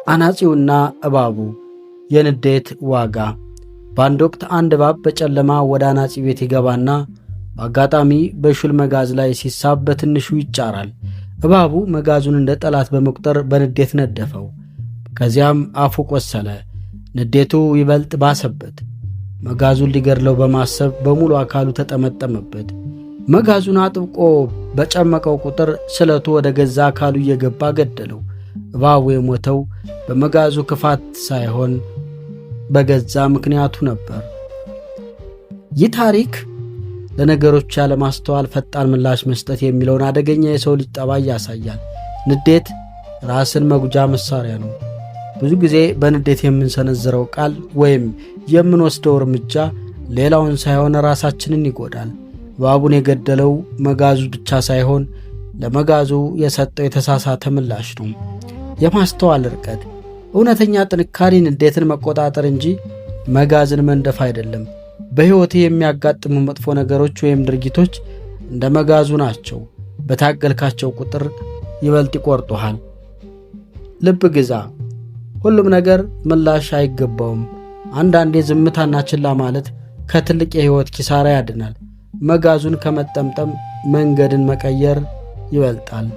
አናጺውና እባቡ፣ የንዴት ዋጋ። በአንድ ወቅት አንድ እባብ በጨለማ ወደ አናጺ ቤት ይገባና በአጋጣሚ በሹል መጋዝ ላይ ሲሳብ በትንሹ ይጫራል። እባቡ መጋዙን እንደ ጠላት በመቁጠር በንዴት ነደፈው። ከዚያም አፉ ቆሰለ። ንዴቱ ይበልጥ ባሰበት። መጋዙን ሊገድለው በማሰብ በሙሉ አካሉ ተጠመጠመበት። መጋዙን አጥብቆ በጨመቀው ቁጥር ስለቱ ወደ ገዛ አካሉ እየገባ ገደለው። እባቡ የሞተው በመጋዙ ክፋት ሳይሆን በገዛ ምክንያቱ ነበር። ይህ ታሪክ ለነገሮች ያለማስተዋል ፈጣን ምላሽ መስጠት የሚለውን አደገኛ የሰው ልጅ ጠባይ ያሳያል። ንዴት ራስን መጉጃ መሳሪያ ነው። ብዙ ጊዜ በንዴት የምንሰነዝረው ቃል ወይም የምንወስደው እርምጃ ሌላውን ሳይሆን ራሳችንን ይጎዳል። እባቡን የገደለው መጋዙ ብቻ ሳይሆን ለመጋዙ የሰጠው የተሳሳተ ምላሽ ነው። የማስተዋል ርቀት። እውነተኛ ጥንካሬ ንዴትን መቆጣጠር እንጂ መጋዝን መንደፍ አይደለም። በሕይወትህ የሚያጋጥሙ መጥፎ ነገሮች ወይም ድርጊቶች እንደ መጋዙ ናቸው። በታገልካቸው ቁጥር ይበልጥ ይቆርጡሃል። ልብ ግዛ። ሁሉም ነገር ምላሽ አይገባውም። አንዳንዴ ዝምታና ችላ ማለት ከትልቅ የሕይወት ኪሳራ ያድናል። መጋዙን ከመጠምጠም መንገድን መቀየር ይበልጣል።